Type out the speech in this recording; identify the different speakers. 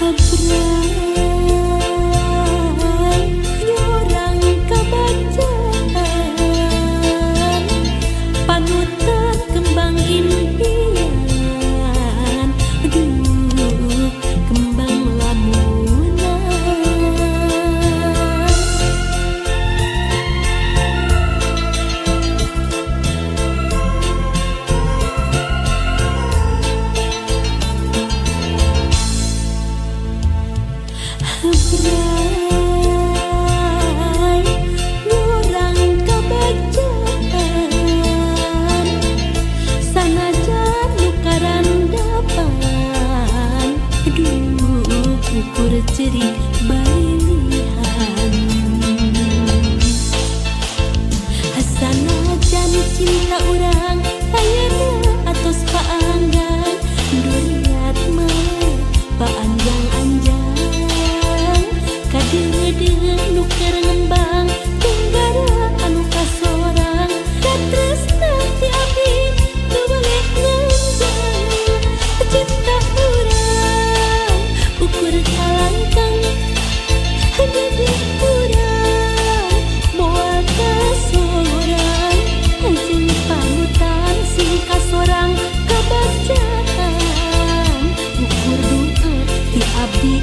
Speaker 1: Habrai nyorang kabagjaan, panutan kembang impian, aduh kembang lamunan. Habrai nyorang kabagjaan, sanajan nu karandapan, aduh ukur cerik balilihan. Sanajan cinta urang ayeuna atos paanggang, duriat mah paanjang-anjang, kadeudeuh nu keur ngembang, tunggara anu kasorang, katresna ti abdi teu boleh ngenjang. Cinta urang ukur kalangkang, dedeh urang moal kasorang, jeung panutan sing kasorang kabagjaan, ukur doa ti abdi.